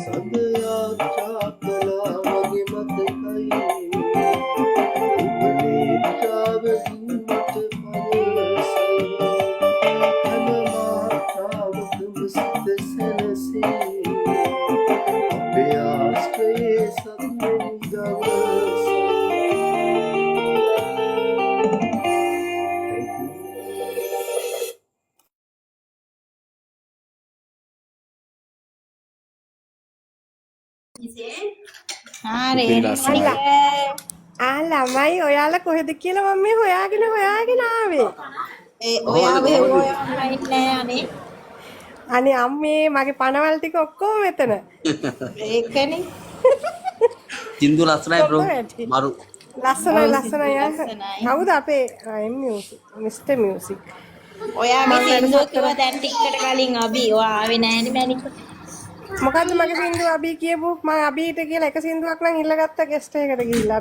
සඳ යාත්‍රා කළා වගේ මතකයි. ඔබ නිද්‍රාවකින් මට පවසවා. හැම මාත්‍රාවකම සිත සැනසේ. අපේ ආශ්‍රයේ සත්වෙනි දවස. Thank you. හරි. ඉතින් ලස්සනයි. ආ ළමයි, ඔයාලා කොහෙද කියලා මම මේ හොයාගෙන හොයාගෙන ආවේ. ඒ ඔයා ඔයා ඔන්ලයින් නෑ අනේ. අනේ අම්මේ, මගේ පනවල් ටික ඔක්කොම මෙතන. ඒකනේ. සින්දු ලස්සනයි බ්‍රෝ. ඔක්කොම ඇති. මරු. ලස්සනයි. ඔව්, ලස්සනයි යා. ලස්සනයි. කවුද අපේ එම් මියුසික්, මිස්ටර් මියුසික්? ඔයාගේ මං සින්දුව වැඩසටහන කිව්වා දැන් ටිකකට කලින් අබි. ඔයා ආවේ නෑනේ මැනික. මොකද්ද මගේ සින්දුව අබී කියපු? මං අබීට කියලා එක සින්දුවක් නම් ඉල්ලගත්තා ගෙස්ට් එකකට ගිහිල්ලා.